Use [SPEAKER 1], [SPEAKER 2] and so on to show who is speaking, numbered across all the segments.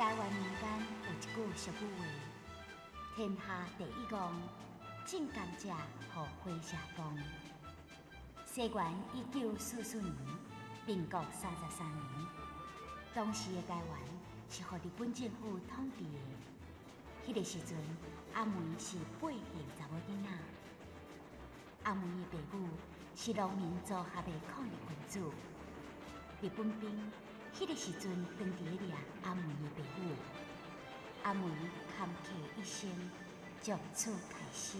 [SPEAKER 1] 台灣民間有一句俗語話：天下第一戇，種甘蔗予火車磅。西元1944年，民國33年，當時的台灣是予日本政府統治的。彼個時陣，阿梅是8歲查某囡仔。阿梅的爸母是農民組合的抗日分子，日本兵彼個時陣當佇咧掠阿梅的爸母，阿梅坎坷一生從此開始。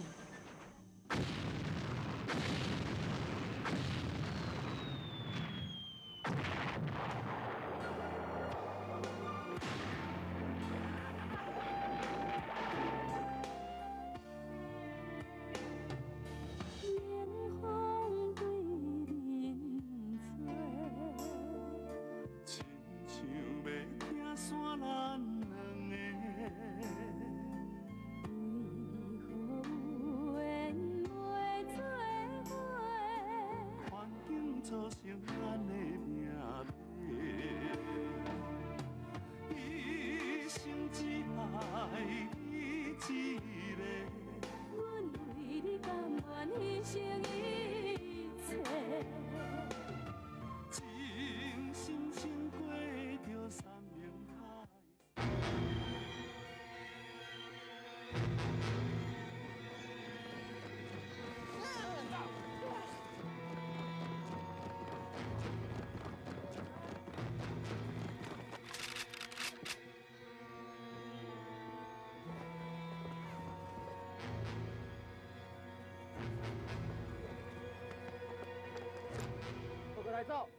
[SPEAKER 2] 來走，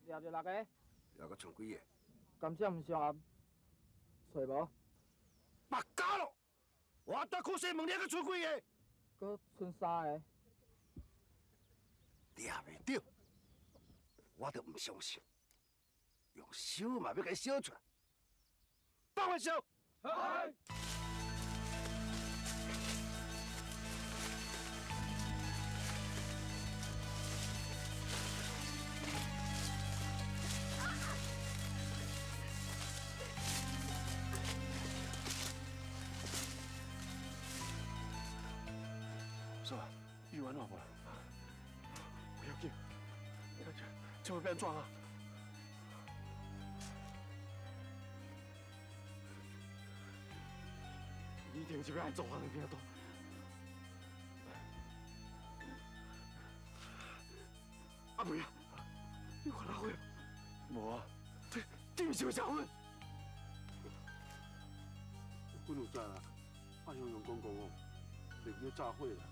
[SPEAKER 2] 掠著六个。
[SPEAKER 3] 掠閣剩幾個？
[SPEAKER 2] 甘蔗毋上合，揣無？
[SPEAKER 3] 白加咯！我搭苦西問你閣剩幾個？
[SPEAKER 2] 閣剩三个。
[SPEAKER 3] 掠袂著，我就毋相信，用燒嘛欲共伊燒出來，放火燒！
[SPEAKER 2] 係。
[SPEAKER 3] 是吧？你有按怎無啦？
[SPEAKER 4] 不要緊，這會變按怎啊？你一定是欲按做人的命多。阿梅啊，你看老伙
[SPEAKER 3] 無啊？
[SPEAKER 4] 你毋是有食薰？
[SPEAKER 5] 薰有在啊，阿雄用公公哦，袂記炸火啦。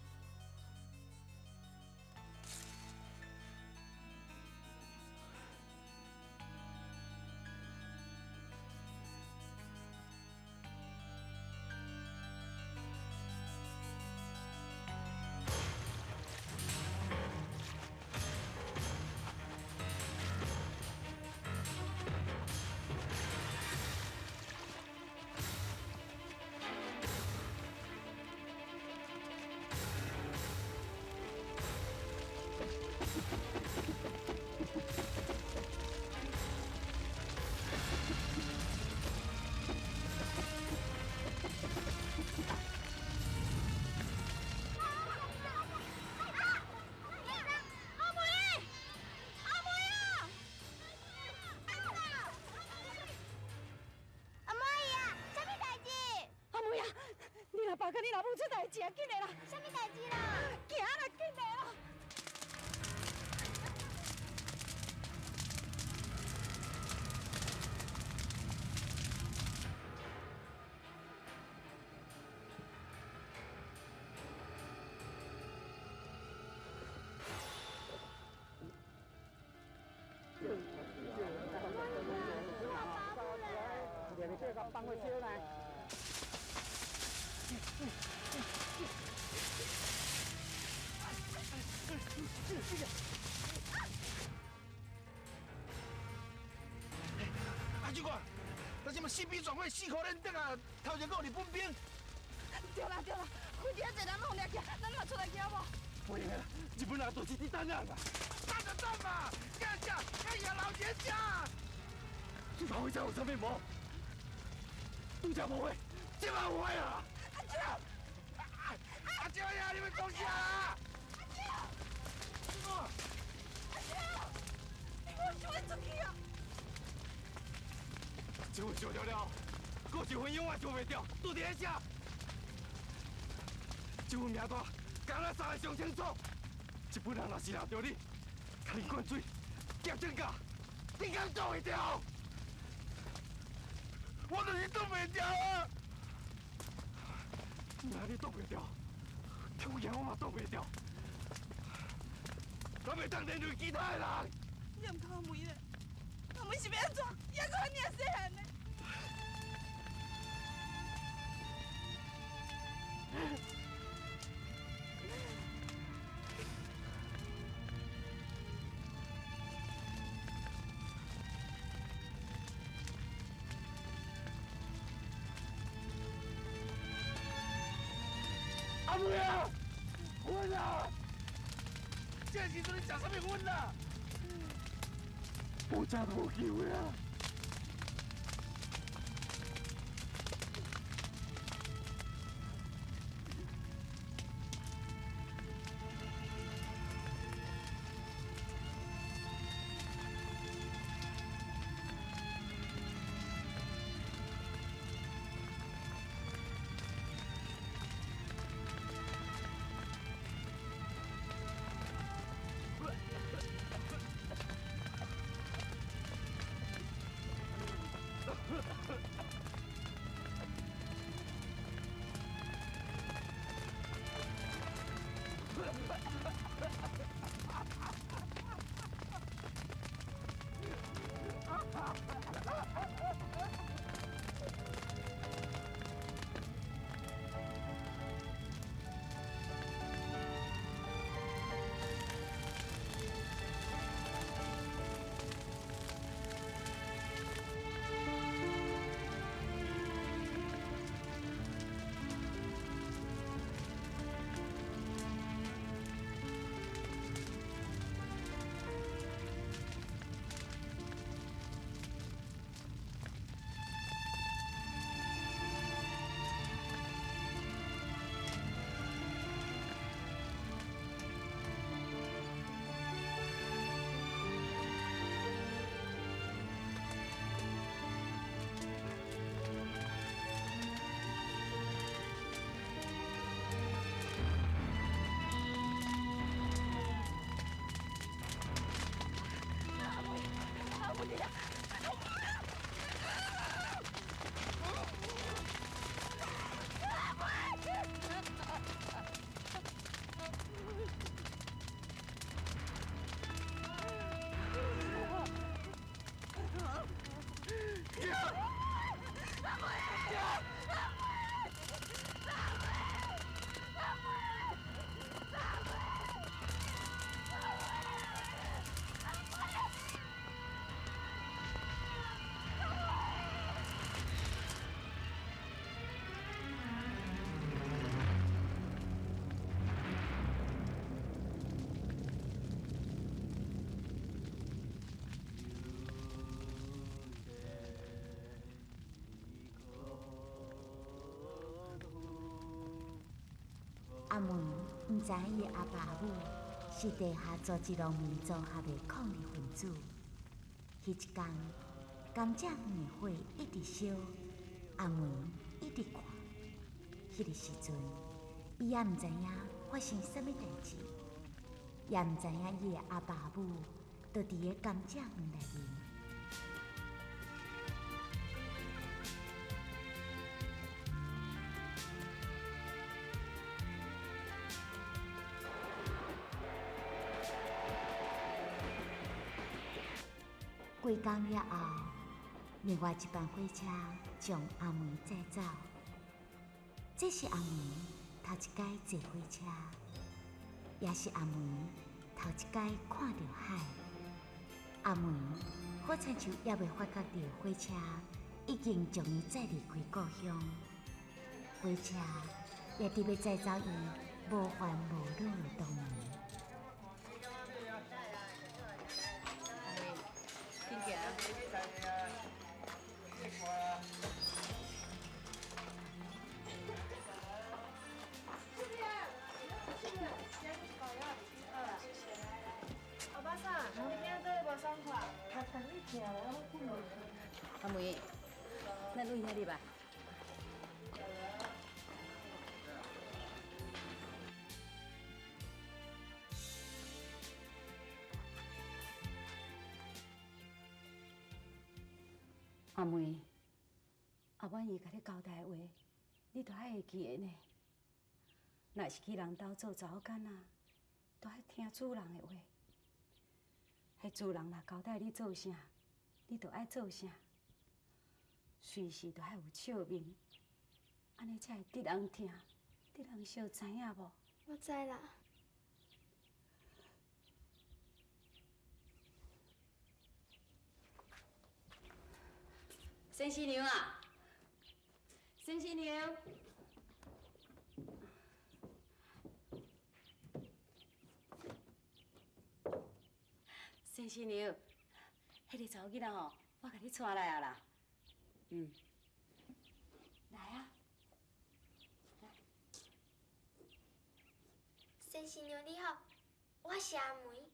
[SPEAKER 6] 爸佮你老母出代誌啊！緊來啦！
[SPEAKER 7] 啥物代誌啦？
[SPEAKER 6] 行啦，緊來啦！
[SPEAKER 2] 放火燒來！
[SPEAKER 3] 阿警官，那什麼四比撞火，四箍連得啊，頭前閣有日本兵。
[SPEAKER 6] 對啦對啦，飛機遐濟人攏掠起，咱嘛出來行無？
[SPEAKER 4] 袂用啦，日本人就是佇等咱啦。
[SPEAKER 3] 等就等嘛，感謝感謝老人家。
[SPEAKER 4] 你老人家有啥物無？拄才無話，這擺有話啊！
[SPEAKER 6] 阿舅，
[SPEAKER 4] 阿舅呀，你欲創啥啊？
[SPEAKER 6] 阿舅，阿舅，你無想欲出去啊？
[SPEAKER 4] 這回想著了，閣一分鐘我想袂著，拄佇咧遮，這份名單，敢若三个上清楚。這本人若是掠著你，共你灌水，夾指甲，你敢擋會著？我就是擋袂牢啊！若你擋袂牢，抽煙我嘛擋袂牢，咱袂當連累其他的人。
[SPEAKER 6] 你毋通阿梅咧，阿梅是欲按怎？伊猶閣遐爾細漢呢。
[SPEAKER 4] 阿妹啊，粉啊！這時陣你食啥物粉啊？無食都無救的啊！
[SPEAKER 1] 阿梅毋知伊的阿爸阿母是地下组织农民组合的抗日分子。彼一工，甘蔗园的火一直烧，阿梅一直看。彼个时阵，伊也毋知影發生啥物代誌，也毋知影伊的阿爸阿母都佇个甘蔗園內面。幾工了後，另外一班火車將阿梅載走。這是阿梅頭一擺坐火車，也是阿梅頭一擺看著海。阿梅好親像猶未發覺著火車已經將伊載離開故鄉，火車也佇欲載走伊無煩無惱的童年。
[SPEAKER 7] 阿梅，咱对遐入来。阿梅，阿婉伊共你交代的话，你都爱会记得呢。若是去人兜做查某囡仔，都爱听主人的话。彼主人若交代你做啥，你就爱做啥。随时都爱有笑面，按呢才会得人疼，得人惜，知影无？
[SPEAKER 8] 我知啦。
[SPEAKER 7] 先生娘啊，先生娘，先生娘，彼个查某囡仔吼，我共你带来啊啦。嗯，来啊，来。
[SPEAKER 8] 先生娘你好，我是阿梅。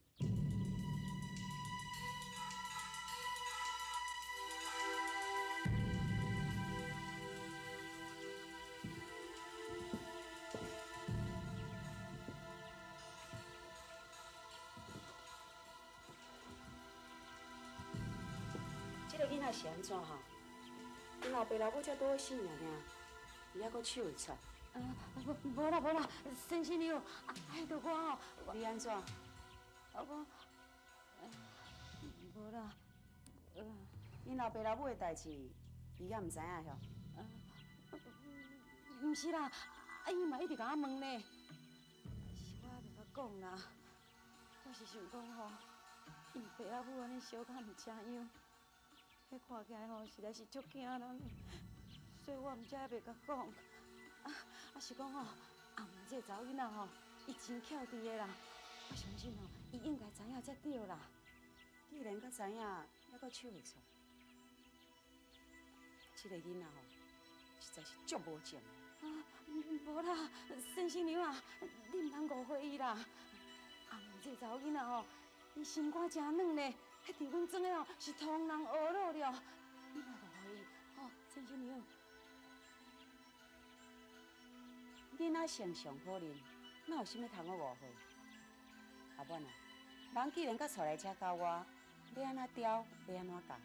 [SPEAKER 9] 这个囡仔是按怎哈？𪜶老爸老母才拄好死尔尔，伊犹阁手会出。
[SPEAKER 7] 无啦无啦，先生娘，啊，彼著我吼。
[SPEAKER 9] 你按怎？
[SPEAKER 7] 啊我，无啦。
[SPEAKER 9] 𪜶老爸老母的代志，伊犹毋知影吼？
[SPEAKER 7] 毋是啦，啊伊嘛一直共我问呢。是我袂佮讲啦，我是想讲吼，𪜶爸仔母按呢相较毋成样。彼看起来吼，实在是足惊人的，所以我毋才袂共讲。啊啊是讲吼，阿梅这个查某囡仔吼，伊真巧智的啦，我相信吼，伊应该知影才对啦。
[SPEAKER 9] 既然阁知影，犹阁手会出，这个囡仔吼，实在是足无情。
[SPEAKER 7] 啊，无啦，先生娘啊，你毋通误会伊啦。阿梅这个查某囡仔吼，伊心肝诚软呢。彼伫阮庄的吼是通人学落了，你莫误会伊吼，先生娘。
[SPEAKER 9] 囡仔性上好认，哪有啥物通好误会？阿婉啊，人既然阁带来遮教我，欲按怎教，欲按怎教，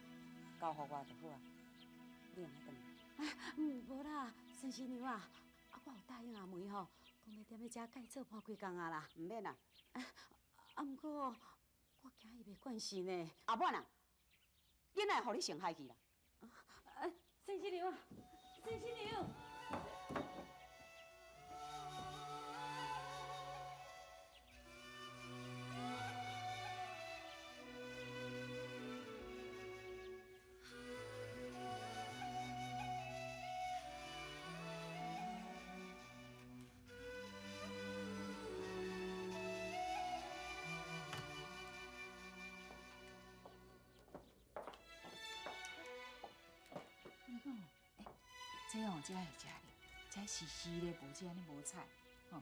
[SPEAKER 9] 交予我就好啊。你用爱转来？
[SPEAKER 7] 无啦，先生娘啊，啊我有答应阿梅吼，讲欲踮咧遮共伊做伴几工啊啦。
[SPEAKER 9] 毋免啦。
[SPEAKER 7] 啊，毋过我惊伊袂惯势呢。
[SPEAKER 9] 阿婉啊，囡仔会予你伤害去啦。
[SPEAKER 7] 啊，先生娘，先生娘。
[SPEAKER 10] 这哦，才会食咧，才是湿咧，无这按呢无彩，吼。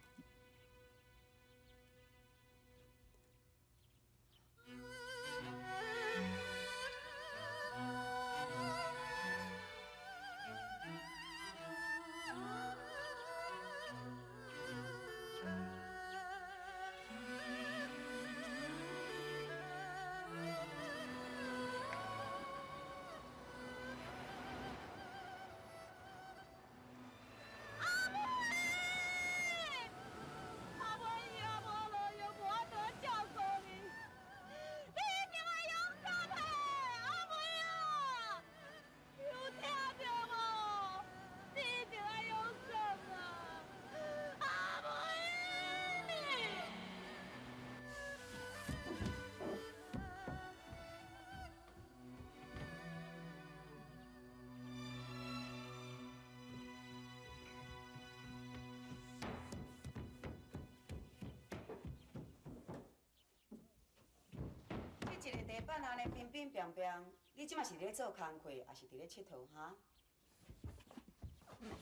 [SPEAKER 9] 这一个地板按呢乒乒乓乓，你这马是伫咧做工课，抑是伫咧𨑨迌哈？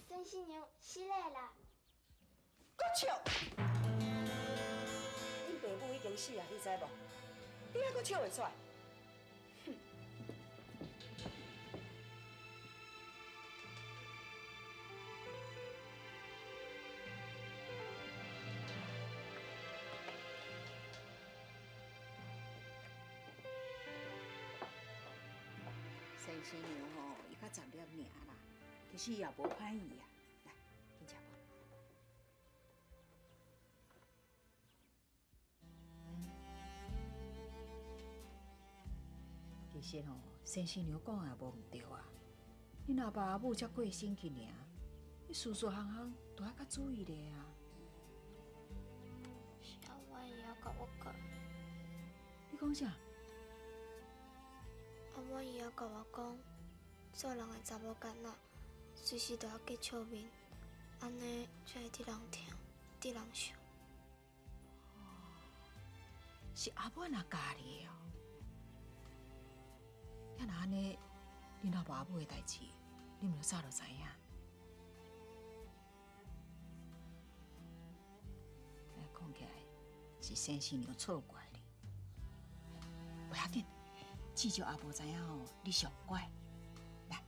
[SPEAKER 8] 先生娘，失礼啦！
[SPEAKER 9] 阁笑！恁爸母已经死啊，你知无？你还阁笑会出来？哼！
[SPEAKER 10] 先生娘吼，伊較雜念爾啦，其實也無歹意啊。來，緊食飯。其實吼，先生娘講也無毋對啊。恁阿爸阿母才過身去爾，你事事項項都愛較注意咧啊。
[SPEAKER 8] 是阿婉姨仔共我教。
[SPEAKER 10] 你講啥？
[SPEAKER 8] 阿婉姨仔共我講，做人的查某囡仔，隨時都愛結笑面，按呢才會得人疼，得人惜。
[SPEAKER 10] 是阿婉仔教你的哦。啊，若按呢，恁阿爸阿母的代誌，你毋早就知影。講起來是先生娘錯怪你，無要緊，至少阿婆知影吼，你上乖。來，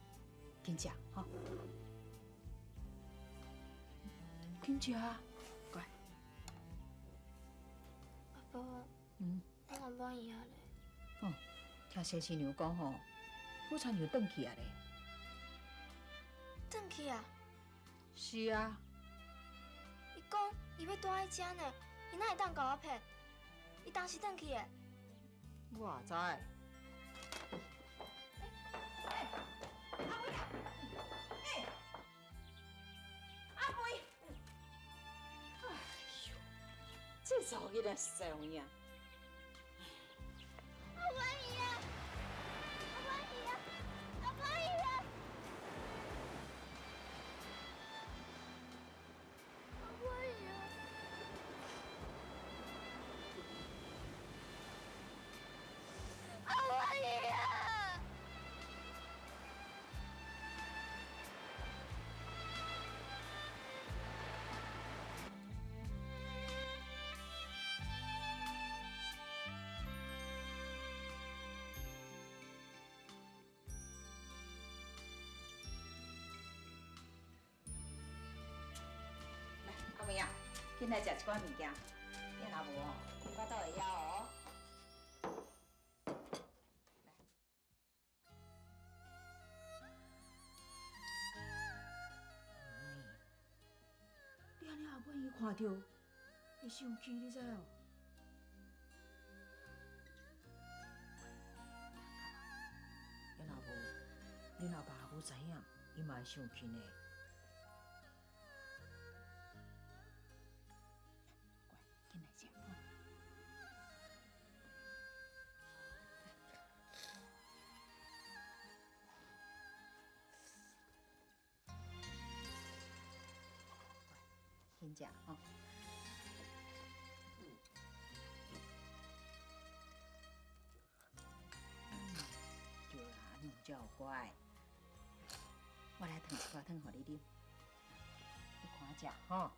[SPEAKER 10] 緊食吼，緊食啊，乖。
[SPEAKER 8] 阿婆，我阿媽伊仔咧？
[SPEAKER 10] 哦，聽先生娘講吼，好親像轉去啊咧。
[SPEAKER 8] 轉去啊？
[SPEAKER 10] 是啊。
[SPEAKER 8] 伊講伊欲蹛佇遮呢，伊哪會當共我騙？伊當時轉去的。
[SPEAKER 10] 我也知。
[SPEAKER 6] 阿妹啊！欸，阿妹！
[SPEAKER 10] 哎呦，這查某囡仔實在有影。
[SPEAKER 8] 阿婉姨啊！阿婉姨啊！阿婉姨啊！阿婉姨啊！阿婉姨啊！
[SPEAKER 10] 來，阿妹啊，緊來食一寡物件，你若無哦，你腹肚會枵哦。你按呢阿婉姨看著會生氣，你知無？啊，若無，恁阿爸阿母知影，伊嘛會生氣呢。乖，緊來食吼。乖，緊食吼。對啦，按呢有才有乖。我來燙一寡湯予你啉，你看食吼。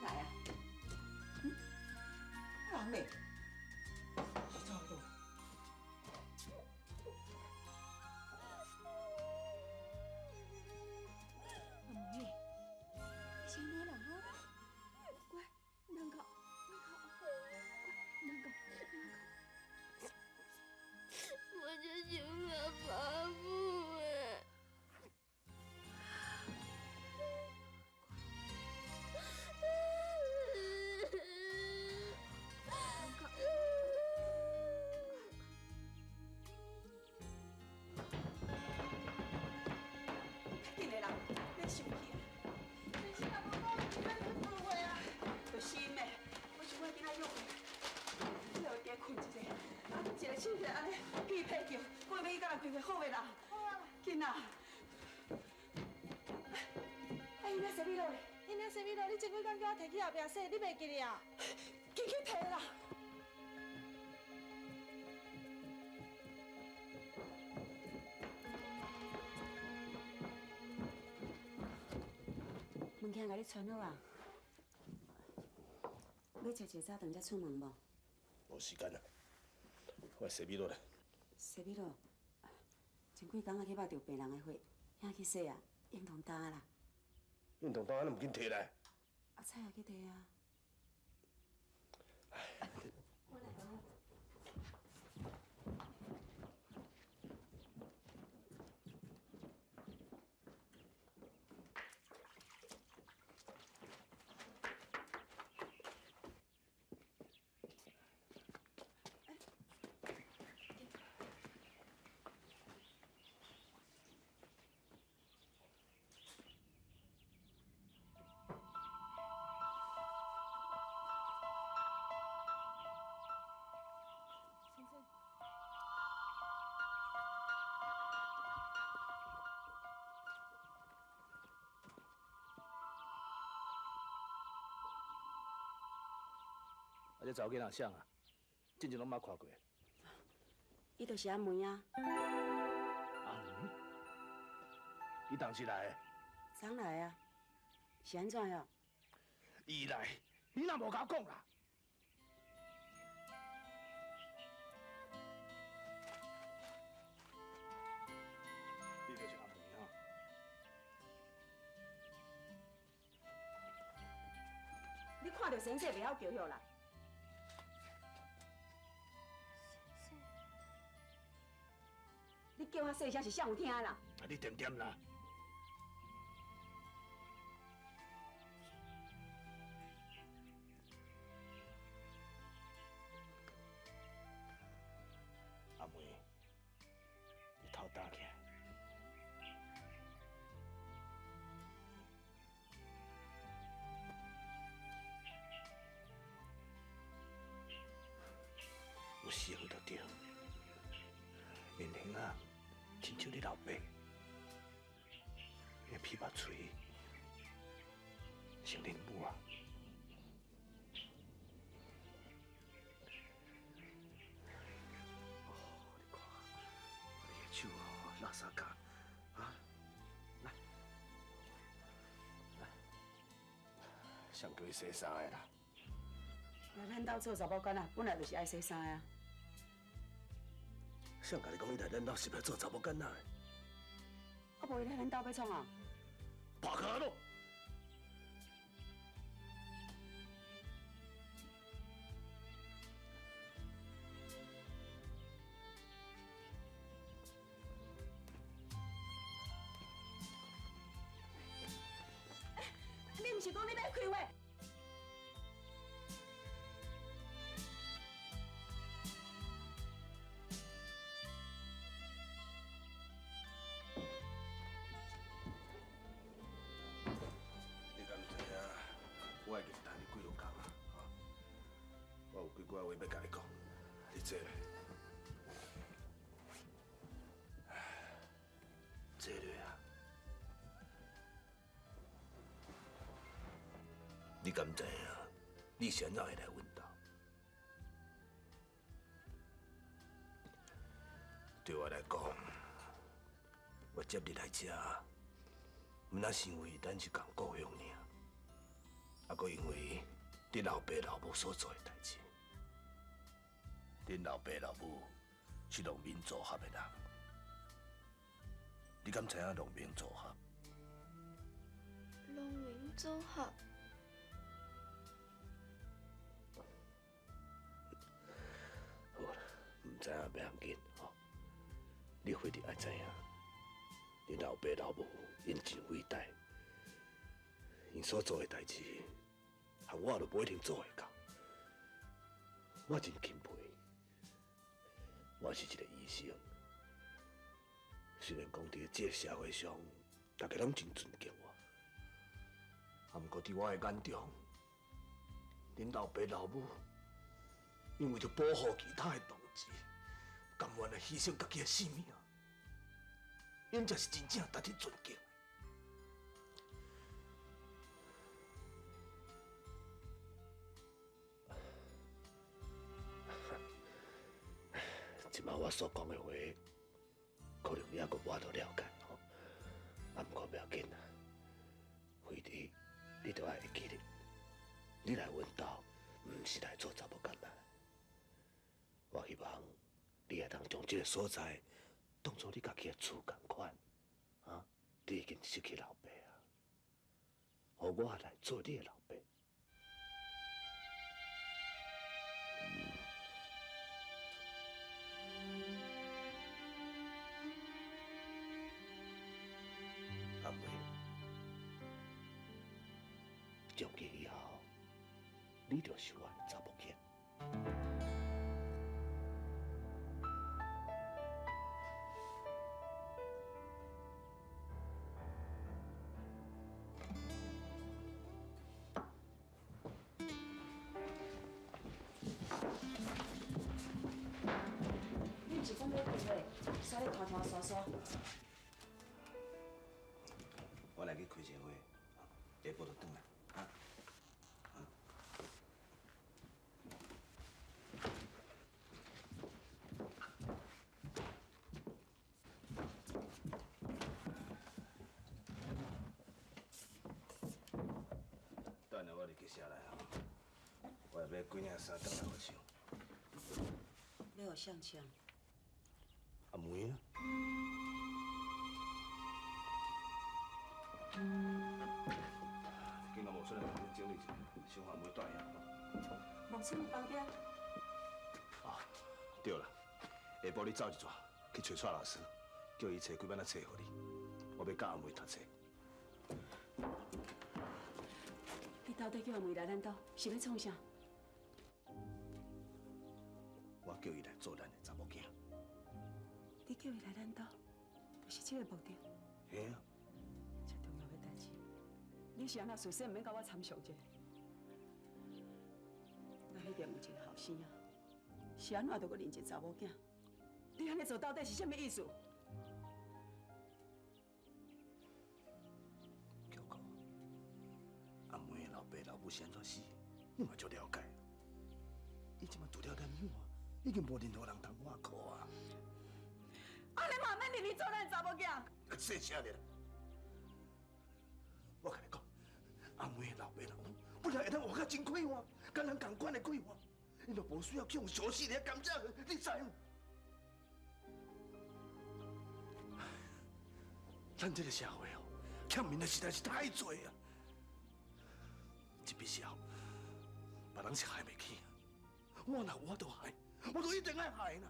[SPEAKER 10] 來啊！嗯，人咧？是走去倒？阿妹，你是按怎人啊？乖，毋通哭，莫哭，乖，毋通哭，毋通哭。
[SPEAKER 8] 我就想阿爸阿母的。
[SPEAKER 6] 較緊的啦，免生氣啊！你是若無講，你欲去赴會啊？就是的，我想我囡仔約會，你予伊加睏一下，啊，一个醒起來按呢屁屁叫，我欲去佮人開會好袂啦？好啊，緊啦！啊，伊領啥物落咧？
[SPEAKER 11] 伊領啥物落？你前幾工叫我提去後壁洗，你袂記得啊？
[SPEAKER 6] 緊去提啦！物件共你穿好啊！
[SPEAKER 9] 欲食一早顿才出门无？
[SPEAKER 3] 无时间啦，我洗米落来。
[SPEAKER 9] 洗米露，前几工仔去捌著病人的血，遐去洗啊，用当焦啦。
[SPEAKER 3] 运动单，你毋紧提来。
[SPEAKER 9] 阿菜也去提啊。我来。
[SPEAKER 12] 啊，這查某囡仔誰啊？進前攏毋捌看過。
[SPEAKER 9] 伊就是阿梅啊。
[SPEAKER 12] 阿梅？伊當時來的？
[SPEAKER 9] 昨來啊？是按怎樣？
[SPEAKER 12] 伊來，你若無共我講啦？你就是阿梅哈？
[SPEAKER 9] 你看著先生袂曉叫歇啦？你叫較細聲是啥有聽啦？
[SPEAKER 12] 啊，你恬恬啦！阿梅，你頭擔起來。有成就對。面型啊，親像你老爸，那琵琶喙像恁母啊。哦，你看，你的手哦，垃圾甲，啊，來，來，
[SPEAKER 3] 誰叫伊洗衫的啦？
[SPEAKER 9] 來咱兜做查某囡仔，本來就是愛洗衫的啊。
[SPEAKER 3] 誰共你講伊來咱兜是欲做查某囡仔的？
[SPEAKER 9] 啊，無伊來咱兜欲創啊？
[SPEAKER 3] 拍開咯！
[SPEAKER 9] 你毋是講你欲開會？
[SPEAKER 3] 我會記等你幾落工啊，哈！我有幾句話欲共你講，你坐落，坐落啊！你敢知影？你是按怎會來阮兜？對我來講，我接你來遮，毋但是因為咱是仝故鄉爾。啊，閣因為恁老爸老母所做的代誌，恁老爸老母是農民組合的人，你敢知影農民組合？
[SPEAKER 8] 農民組合。
[SPEAKER 3] 好啦，毋知影袂要緊吼，你非得愛知影，恁老爸老母𪜶真偉大。𪜶所做的代誌，和我都無一定做會到。我真欽佩，我是一個醫生。雖然講佇這個社會上，大家攏真尊敬我，啊，毋過佇我的眼中，恁老爸老母因為著保護其他的同志，甘願來犧牲家己的性命，𪜶才是真正值得尊敬。這擺我所講的話，可能你猶閣無法度了解吼，啊，毋過袂要緊啦，非得你著愛會記得，你來阮兜毋是來做查某囡仔。我希望你會當將這個所在當做你家己的厝仝款，啊！你已經失去老爸啊，予我來做你的老爸。阿妹，從今以後，你就是我的查某囝。
[SPEAKER 9] 你毋是講欲開會，煞咧拖拖沙沙。
[SPEAKER 3] 我來去開一个會，下晡就轉來，啊。等下我入去社內吼，我會買幾領衫轉來予穿。
[SPEAKER 9] 欲予誰穿？
[SPEAKER 3] 阿梅啊。緊到木村的房間整理一下，先予阿梅蹛遐。
[SPEAKER 9] 木村的房間。
[SPEAKER 3] 啊，對啦，下晡你走一逝去揣蔡老師，叫伊揣幾本仔冊予你，我欲教阿梅讀冊。
[SPEAKER 6] 你到底叫阿梅來咱兜是欲創啥？
[SPEAKER 3] 我叫伊來做咱的查某囝。
[SPEAKER 6] 你叫伊來咱兜，就是這个目的。
[SPEAKER 3] 嘿啊。
[SPEAKER 6] 這重要的代誌，你是按怎事先毋免共我參詳者？咱彼邊有一个後生仔，是按怎就閣認一个查某囝？你按呢做到底是啥物意思？
[SPEAKER 3] 菊菊，阿梅的老爸老母是按怎死，你嘛足了解。伊這馬除了咱養，已經無任何人通倚靠啊。
[SPEAKER 6] 按呢嘛免認伊做咱查某囝。
[SPEAKER 3] 細聲咧啦！我共你講，阿梅的老爸老母本來會當活甲真快活，佮人仝款的快活，𪜶都無需要去予燒死佇遐甘蔗園，你知無？咱這個社會哦，欠面的實在是太濟啊！這筆賬，別人是害袂起，我若有法度害，我都一定愛害啦。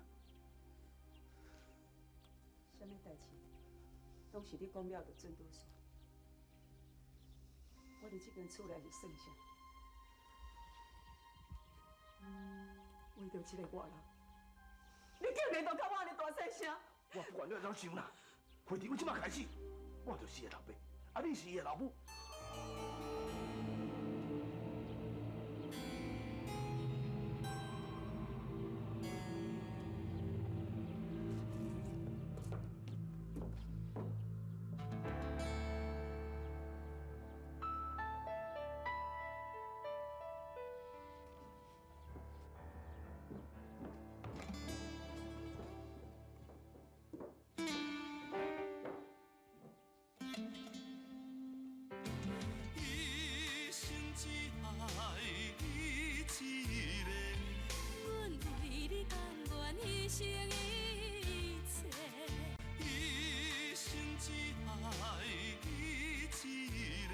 [SPEAKER 6] 啥物代誌，攏是你講了就準拄煞。我佇這間厝內是算啥？為著這个外人，你竟然就共我按呢大細聲！
[SPEAKER 3] 我不管你按怎想啦，反正阮這擺開始，我就是伊的老爸，啊，你是伊的老母。
[SPEAKER 13] 一生只愛你一个。
[SPEAKER 14] 阮為你甘願犧牲一切。
[SPEAKER 13] 一生只愛你一个。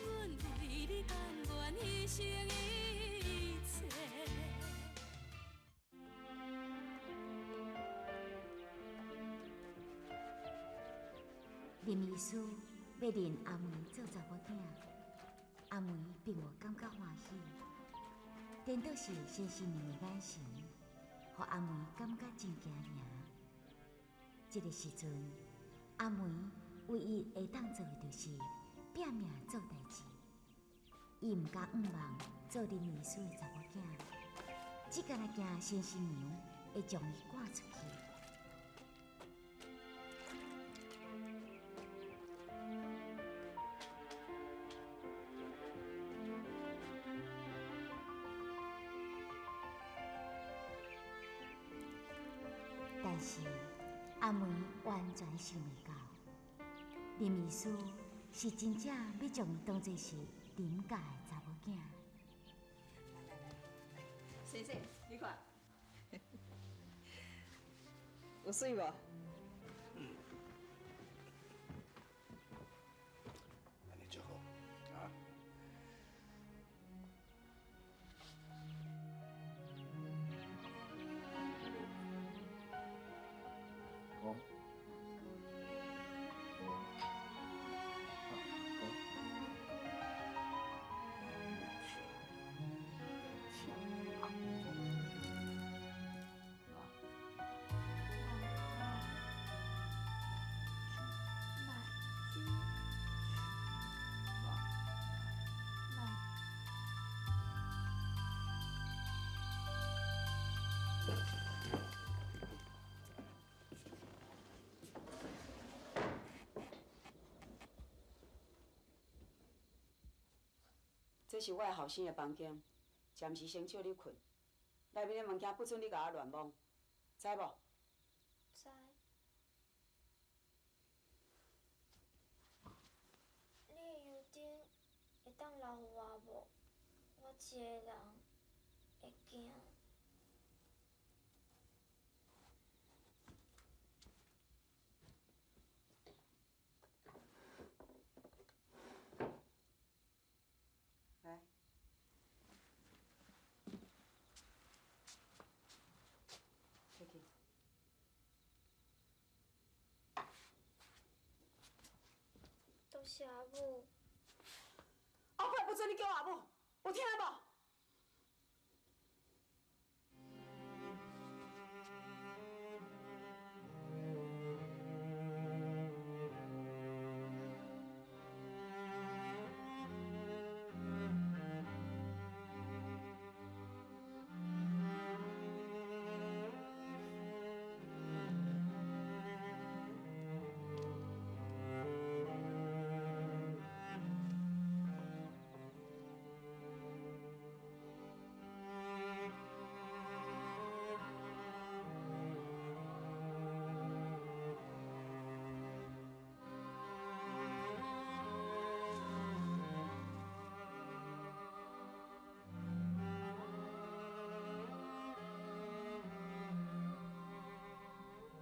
[SPEAKER 14] 阮為你甘願犧牲一切。
[SPEAKER 1] 林醫師欲認阿梅做查某囝，阿梅並無感覺歡喜，顛倒是先生娘的眼神，予阿梅感覺真驚惶。這个時陣，阿梅唯一會當做的就是拼命做代誌。伊毋敢向望做林醫師的查某囝，只干焦驚先生娘會將伊趕出去。但是阿梅完全想袂到，林醫師是真正欲將伊當作是林家的查某囝。
[SPEAKER 9] 來來來，
[SPEAKER 6] 先生，你看，有媠無？
[SPEAKER 3] 按呢就好，啊。
[SPEAKER 2] 講。
[SPEAKER 9] 這是我的後生的房間，暫時先借你睏。內面的物件不准你共我亂摸，知無？
[SPEAKER 8] 知。你的油燈會當留予我無？我一个人會驚。
[SPEAKER 9] 來，摕去。
[SPEAKER 8] 多謝阿母。
[SPEAKER 6] 後擺不准你叫我阿母，有聽無？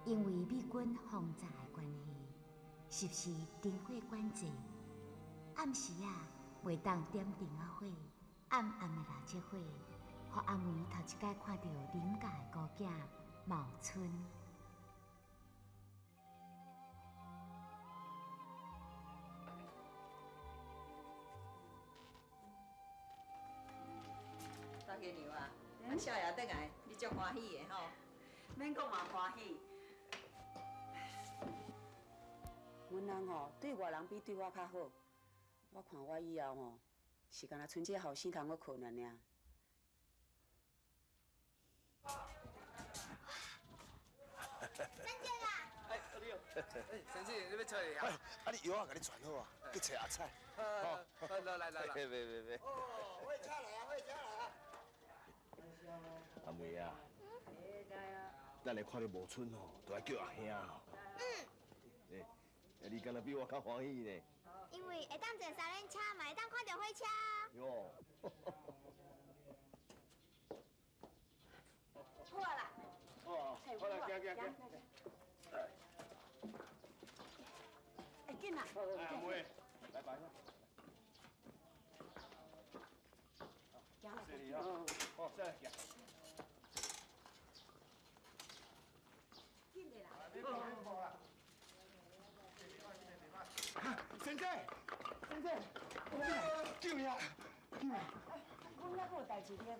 [SPEAKER 1] 因為美軍轟炸的關係，實施燈火管制，暗時啊袂當點燈仔火，暗暗的蠟燭火，予阿梅頭一擺看著林家的孤囝茂春。
[SPEAKER 10] 大家娘啊，啊少爺轉來，你足歡喜的吼？
[SPEAKER 9] 免講嘛歡喜。阮翁吼對外人比對我較好，我看我以後吼是干焦賰這个後生通閣困難爾。
[SPEAKER 8] 三姐啦！
[SPEAKER 4] 哎，你好，哎，先生，你欲揣啊？
[SPEAKER 3] 啊，你藥仔共你傳好啊，去揣阿彩。
[SPEAKER 4] 好，來來來來。
[SPEAKER 3] 別別別。
[SPEAKER 15] 哦，火車來啊，火車來啊！
[SPEAKER 3] 阿妹啊，等下看著無春吼，就愛叫阿兄吼。嗯。欸，你敢若比我較歡喜呢？
[SPEAKER 8] 因為會當坐三輪車，嘛會當看著火車。
[SPEAKER 3] 喲。
[SPEAKER 6] 好啊啦。
[SPEAKER 5] 哦，好啦，行行行。
[SPEAKER 6] 哎，緊啦。
[SPEAKER 5] 阿妹，來拜。
[SPEAKER 6] 行啦。
[SPEAKER 5] 謝你啊。好，再來行。
[SPEAKER 6] 緊的啦。
[SPEAKER 4] 先生，先生，救命！救命！
[SPEAKER 9] 阮那阁有代志咧，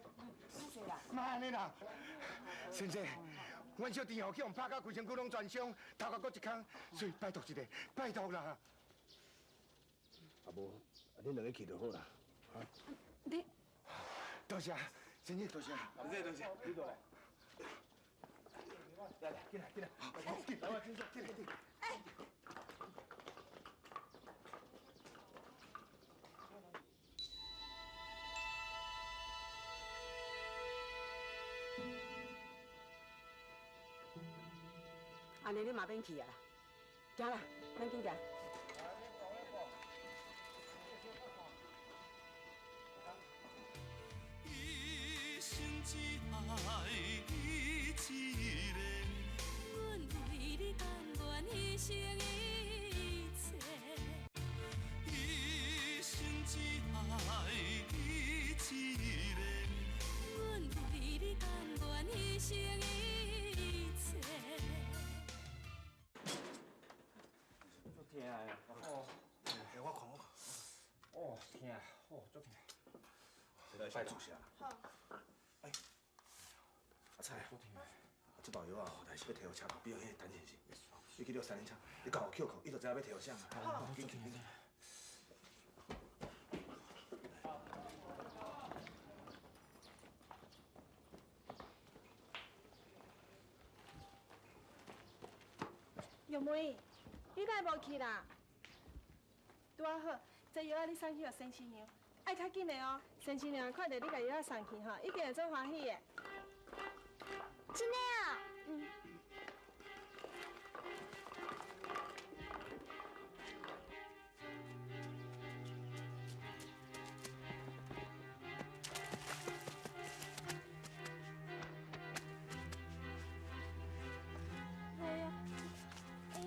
[SPEAKER 9] 歹势啦。
[SPEAKER 4] 莫按呢啦，先生，阮小弟吼去予拍甲规身躯拢全伤，头壳阁一空，所以拜托一下，拜托啦。
[SPEAKER 3] 啊无，恁两个去就好啦。啊？
[SPEAKER 6] 你，
[SPEAKER 4] 多谢，先生多谢，
[SPEAKER 5] 先生多谢，你过来。来来，进来进来，进来，进来进来进来。
[SPEAKER 6] 哎。
[SPEAKER 9] 按呢你嘛免去啊啦，行啦，咱紧行。
[SPEAKER 13] 一生只爱
[SPEAKER 14] 牲一切。
[SPEAKER 13] 一生只愛你一个。
[SPEAKER 14] 阮為你甘願犧牲一切。
[SPEAKER 2] 足疼的，哦，
[SPEAKER 12] 欸，我看我看。
[SPEAKER 2] 哦，疼，哦，足疼。
[SPEAKER 12] 這來先注射。
[SPEAKER 11] 好。
[SPEAKER 12] 哎，阿菜，
[SPEAKER 2] 足疼。
[SPEAKER 12] 這包藥啊，但是欲提予車後壁彼个陳先生。你去了三輪車，你交予扣扣，伊就知影欲提予啥。
[SPEAKER 11] 好。
[SPEAKER 12] 緊去緊去。
[SPEAKER 11] 玉梅，你哪會無去啦？拄仔好，這藥仔你送去予先生娘，愛較緊的哦。先生娘看著你共藥仔送去吼，一定會足歡喜的。
[SPEAKER 8] 真的啊？
[SPEAKER 11] 嗯。
[SPEAKER 8] 哎呀，哎呀！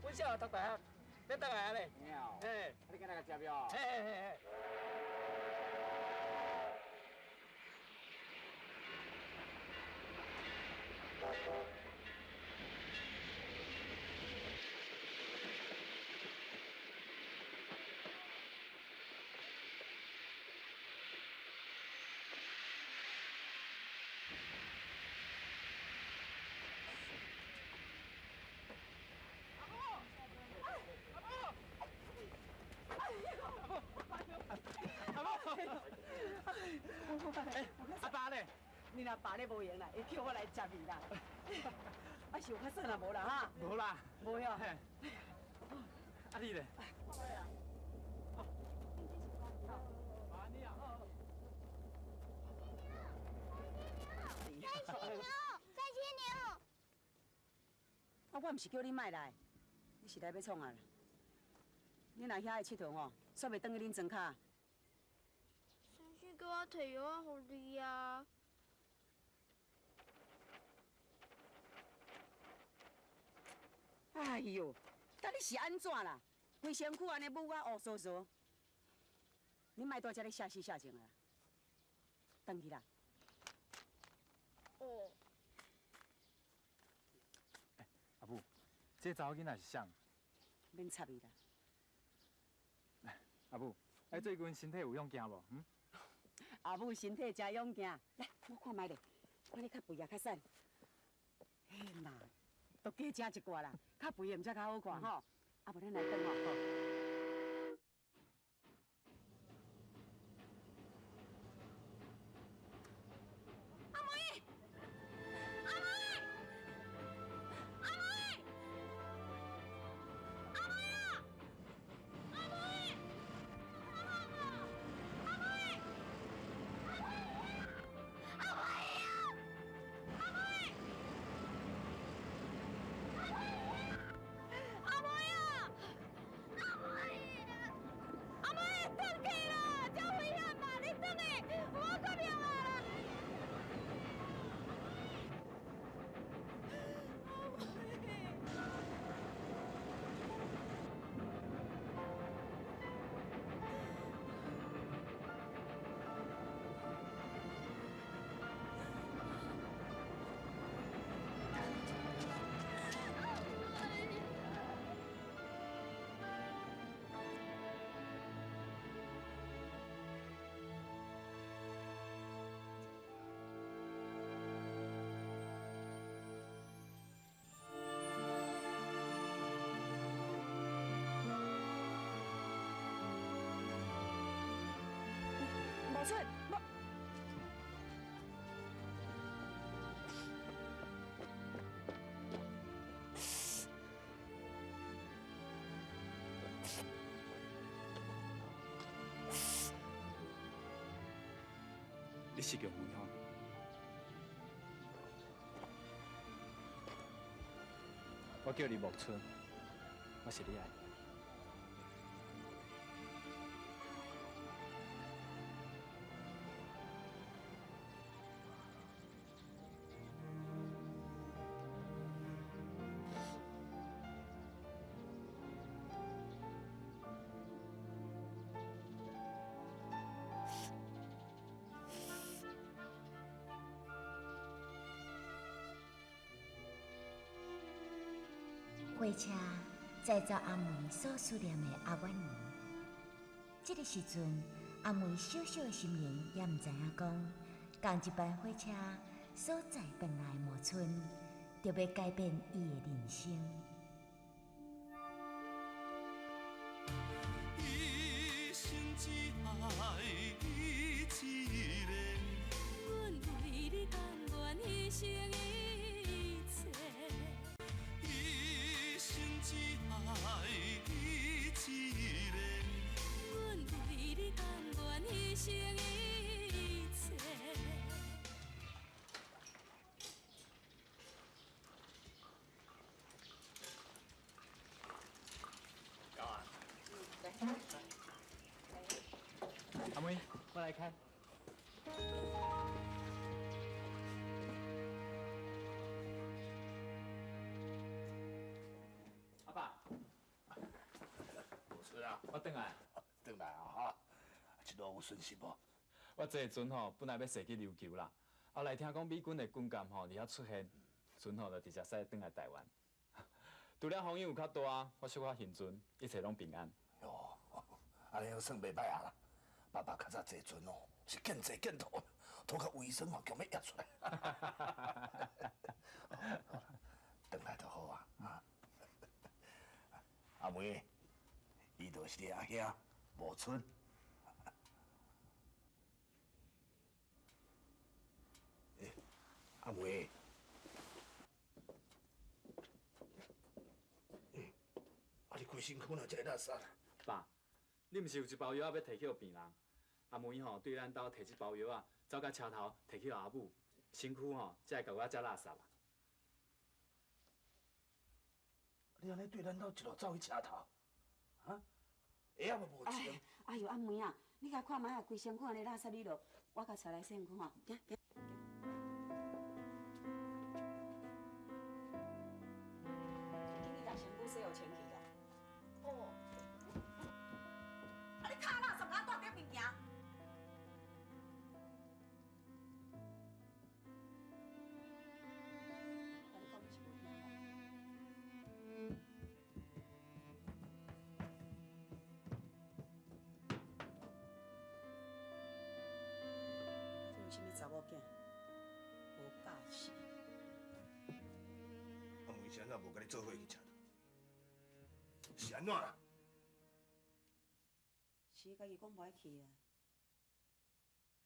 [SPEAKER 2] 阮小學讀大學，欲轉來啊咧。嘿，
[SPEAKER 16] 你今日來食庙？
[SPEAKER 2] 嘿嘿嘿嘿。阿爸咧？
[SPEAKER 6] 你阿爸咧無閒啦，伊叫我來接伊啦。啊，是有較耍啦無啦哈？
[SPEAKER 2] 無啦。
[SPEAKER 6] 無哟。
[SPEAKER 2] 啊你咧？
[SPEAKER 8] 三七牛，三七牛。
[SPEAKER 9] 啊，我毋是叫你莫來，你是來欲創啊啦？你若遐愛𨑨迌吼，煞袂轉去恁莊跤。
[SPEAKER 8] 先生叫我提藥仔予你啊。
[SPEAKER 9] 哎喲，啊你是按怎啦？規身軀按呢舞甲烏趖趖，你莫蹛遮咧寫死寫情啊！轉去啦。
[SPEAKER 8] 哦。
[SPEAKER 16] 欸，阿母，這查某囡仔是啥？
[SPEAKER 9] 免插伊啦。
[SPEAKER 16] 阿母，欸，最近身體有勇健無？嗯？
[SPEAKER 9] 阿母身體誠勇健，來，我看覓咧，看你較肥也較瘦。嘿嘛，都加食一寡啦，較肥的毋才較好看吼。啊，無咱來轉吼。
[SPEAKER 14] 阿妹，阿妹，阿妹，阿妹啊！阿妹，阿妹，阿妹，阿妹啊！阿妹啊！阿妹啊！阿妹，轉去啦！真危險啊！你轉去，我決定啊啦！
[SPEAKER 9] 無出，無。
[SPEAKER 16] 你是玉梅吼？我叫你木春，我是你爱。
[SPEAKER 1] 火车载走阿梅所思念的阿婉儿。这个时阵，阿梅小小的心灵也毋知影讲，仝一班火车所载转来的木村，就欲改变伊的人生。
[SPEAKER 13] 一生只爱你一个。
[SPEAKER 14] 阮为你甘愿牺牲一切。
[SPEAKER 13] 一生只爱你一个。
[SPEAKER 14] 阮为你甘愿牺牲一切。
[SPEAKER 16] 到啊！阿妹，我来开。阿爸，
[SPEAKER 12] 无孙啊，
[SPEAKER 16] 我转来。
[SPEAKER 12] 转来啊哈！这路有顺心无？
[SPEAKER 16] 我坐船吼，本来欲驶去琉球啦，后来听讲美军的军舰吼伫遐出现，船吼就直接驶转来台湾。除了风雨有较大，我小可幸存，一切拢平安。
[SPEAKER 12] 哟，按呢算袂歹啊啦。爸爸较早坐船哦，是见坐见吐，吐到胃酸嘛，强欲溢出来。转来就好啊！啊，阿梅，伊就是你阿兄无春。欸，阿梅，欸，啊你规身躯哪遮垃圾？
[SPEAKER 16] 爸，你毋是有一包药仔欲提去予病人？阿梅吼对咱兜提这包药仔，走到车头提去予阿母，身躯吼才会共我遮垃圾啊。
[SPEAKER 12] 你按呢对咱兜一路走去车头，哈？鞋仔嘛无穿。
[SPEAKER 9] 哎哟，阿梅啊，你共看觅啊，规身躯按呢垃圾你落，我共带来洗身躯吼，行行。紧去共身躯洗予清气啦。
[SPEAKER 6] 哦。
[SPEAKER 9] 啊！你跤垃圾共我蹛顶面行。我共你讲，你是无听吼。这有啥物查某囝，无教示。
[SPEAKER 12] 阿梅是按怎无共你做伙去车头？是按怎啦？
[SPEAKER 9] 是伊家己讲无爱去啊。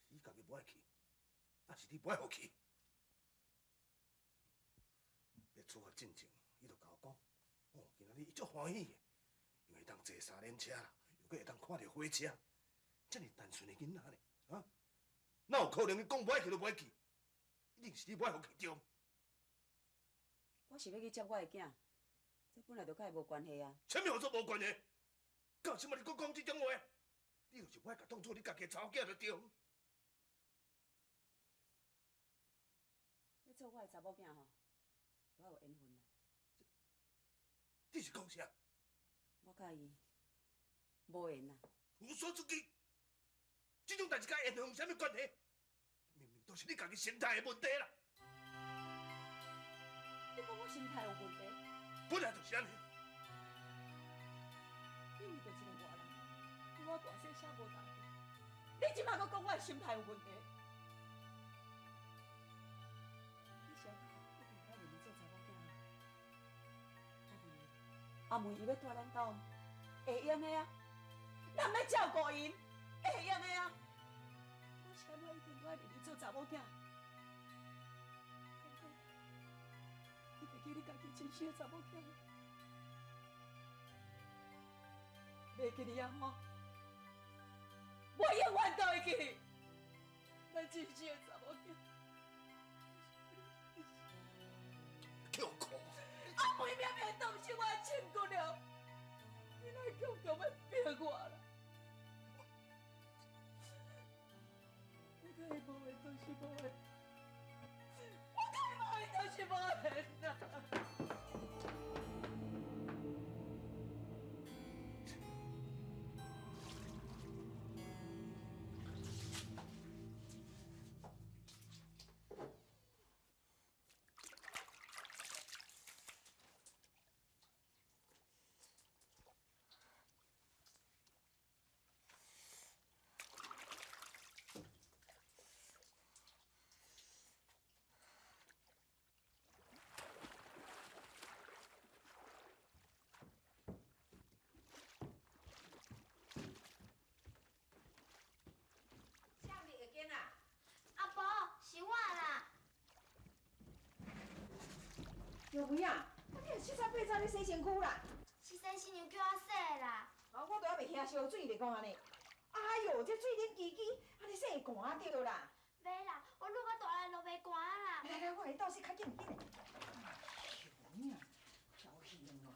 [SPEAKER 12] 是伊家己无爱去，抑是你无爱予去？欲出发进前，伊就共我讲，哦，今仔日伊足欢喜的，因为会当坐三轮车啦，又阁会当看著火车，遮尔单纯的囡仔呢，啊？哪有可能伊讲无爱去就无爱去？一定是你无爱予去对。
[SPEAKER 9] 我是欲去接我的囝，这本来就佮伊无关系啊。
[SPEAKER 12] 啥物叫做无关系？到这摆你阁讲这种话，你就是无爱共当做你家己的查某囝就对。
[SPEAKER 9] 欲做我的查某囝吼，都爱有缘分啦。
[SPEAKER 12] 你是讲啥？
[SPEAKER 9] 我佮伊无缘啦。
[SPEAKER 12] 有所出奇，这种代志佮缘分有啥物关系？明明都是你家己心态的问题啦。
[SPEAKER 6] 你讲我心态有问题？
[SPEAKER 12] 本来就是按呢。
[SPEAKER 6] 你为著一个外人，对我大细声无同情，你这摆阁讲我的心态有问题？你是按怎决定爱认伊做查某囝？我问你，阿梅伊欲蹛咱兜，会用的啊？咱欲照顾𪜶，会用的啊？我是按怎一定都爱认伊做查某囝？你袂记你家己亲生的查某囝？袂记得啊吼！我永远都会记得，咱真生的查某囝。
[SPEAKER 12] 强强。
[SPEAKER 6] 阿妹明明当是我的亲骨了，你哪会强强欲逼我啦？我佮伊无缘，就是无缘。我佮伊无缘，就是无缘啦。
[SPEAKER 8] 阿婆，是我啦。
[SPEAKER 10] 玉梅啊，啊你七早八早咧洗身躯啦？
[SPEAKER 8] 是先生娘叫我洗的啦。
[SPEAKER 10] 啊，我都犹未兴烧水就讲按呢。哎哟，这水冷吱吱，按呢洗会寒著啦。
[SPEAKER 8] 袂啦，我落较大力就袂寒啦。
[SPEAKER 10] 来来，我来斗洗较紧紧的。哎呦，调戏哦。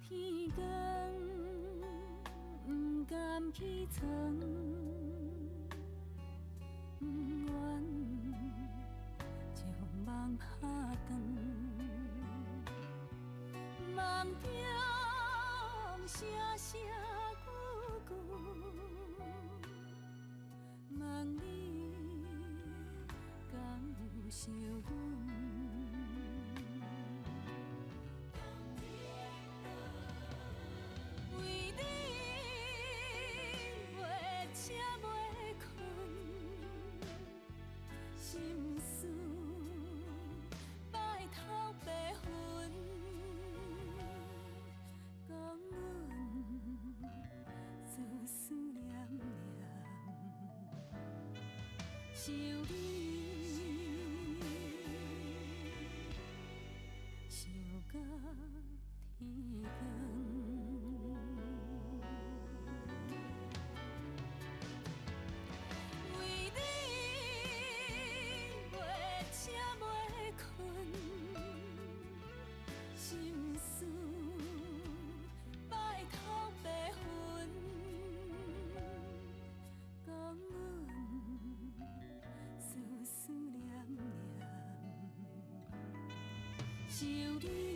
[SPEAKER 14] 天光不甘起床，不愿将梦拍断，梦中声声句句，梦里敢有想阮？为你袂醒袂睏，心事白头白云，讲阮思思念念，想你想到天光。为你袂醒袂睏，心事白头白云，讲阮思思念念，想你。